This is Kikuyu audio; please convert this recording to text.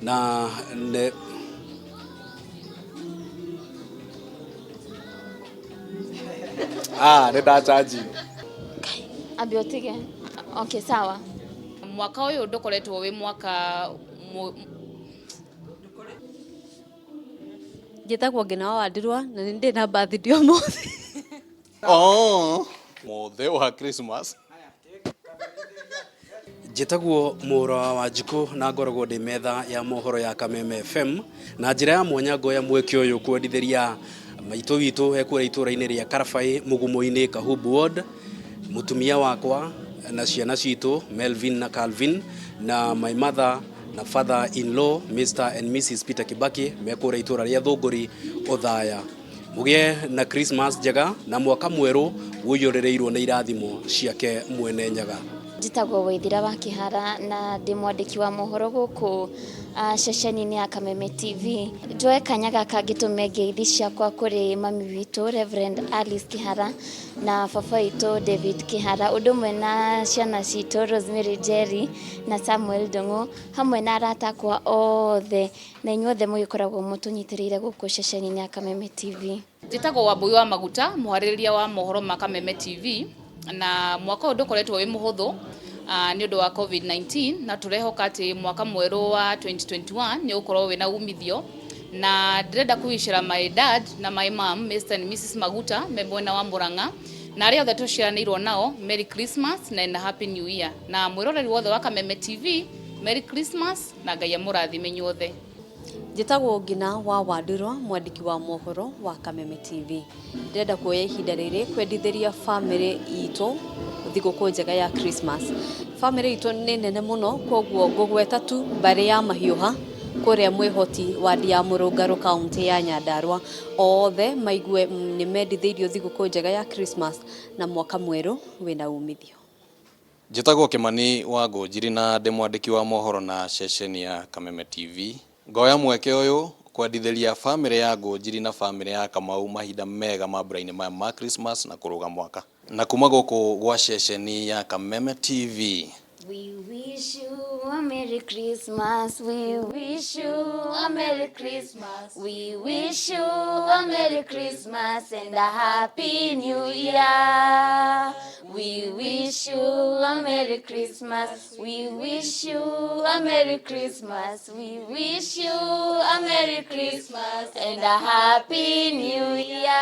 Na nĩ Ah, nĩ ndacanji. Ambe ũtige. Okay, sawa. Mwaka ũyũ ndũkoretwo wĩ mwaka Njĩtagwo Ngina wa Wandirwa na nĩ ndĩ na birthday ũmũthĩ. Oh, mũthĩ wa Christmas. Njĩtagwo Mũra wa Wanjikũ na ngoragwo ndĩ metha ya mohoro ya Kameme FM. Na njĩra ya mwanya ngoya mweke ũyũ kwendithĩria maitũ witũ ekũrĩa itũra-inĩ rĩa Karabai Mũgumo-inĩ Kahubu Ward, mũtumia wakwa na ciana citũ Melvin na Calvin na my mother na father in law Mr and Mrs Peter Kibaki mekũrĩa itũra rĩa Thũngũri Othaya. Mũgĩe na Christmas njega na mwaka mwerũ ũiyũrĩrĩirwo nĩ irathimo ciake mwene Nyaga. Njĩtagwo Waithira wa Kĩhara na ndĩ mwandĩki wa mohoro gũkũ ceceni-inĩ ya Kameme TV. Njoe kanya gaka ngĩtũme ngeithi ciakwa kũrĩ mami witũ Reverend Alice Kĩhara na baba witũ David Kĩhara, ũndũ ũmwe na ciana citũ Rosemary Njeri na Samuel Ndung'u, hamwe na arata akwa othe na inyuothe mũgĩkoragwo mũtũnyitĩrĩire gũkũ ceceni-inĩ ya Kameme TV. Njĩtagwo Wambui wa Maguta, mũharĩrĩria wa mohoro ma Kameme TV, na mwaka ũyũ ndũkoretwo wĩ mũhũthũ nĩ ũndũ wa COVID-19, na tũrehoka atĩ mwaka mwerũ wa 2021 nĩ ũgũkorwo wĩna umithio. Na ndĩrenda kũwicĩra my dad na my mom, Mr and Mrs Maguta, me mwena wa Murang'a, na arĩa othe tũciaranĩirwo nao, Merry Christmas na Happy New Year. Na mwĩroreri wothe wa Kameme TV, Merry Christmas na Ngai amũrathime inyuothe. Njĩtagwo Ngina wa Wandirwa, mwandĩki wa mohoro wa Kameme TV. Ndĩrenda kuoya ihinda rĩrĩ kwendithĩria bamĩrĩ itũ thigũkũ njega ya Christmas. Bamĩrĩ itũ nĩ nene mũno, koguo ngũgweta tu mbarĩ ya Mahiũha kũrĩa Mwĩhoti, wadi ya Mũrũngarũ, kaũntĩ ya Nyandarua. Othe maigue nĩ mendithĩirio thigũkũ njega ya Christmas na mwaka mwerũ wĩna umithio. Njĩtagwo Kĩmani wa Ngũnjiri na ndĩ mwandĩki wa mohoro na ceceni ya Kameme TV. Ngoya mweke ũyũ kwendithĩria bamĩrĩ ya Ngũnjiri na bamĩrĩ ya Kamau mahinda mega mambura-inĩ maya ma Christmas na kũrũga mwaka. Na kuma gũkũ gwa ceceni ya Kameme TV. We wish you a Merry Christmas. We wish you a Merry Christmas. We wish you a Merry Christmas and a Happy New Year. We wish you a Merry Christmas. We wish you a Merry Christmas. We wish you a Merry Christmas and a Happy New Year.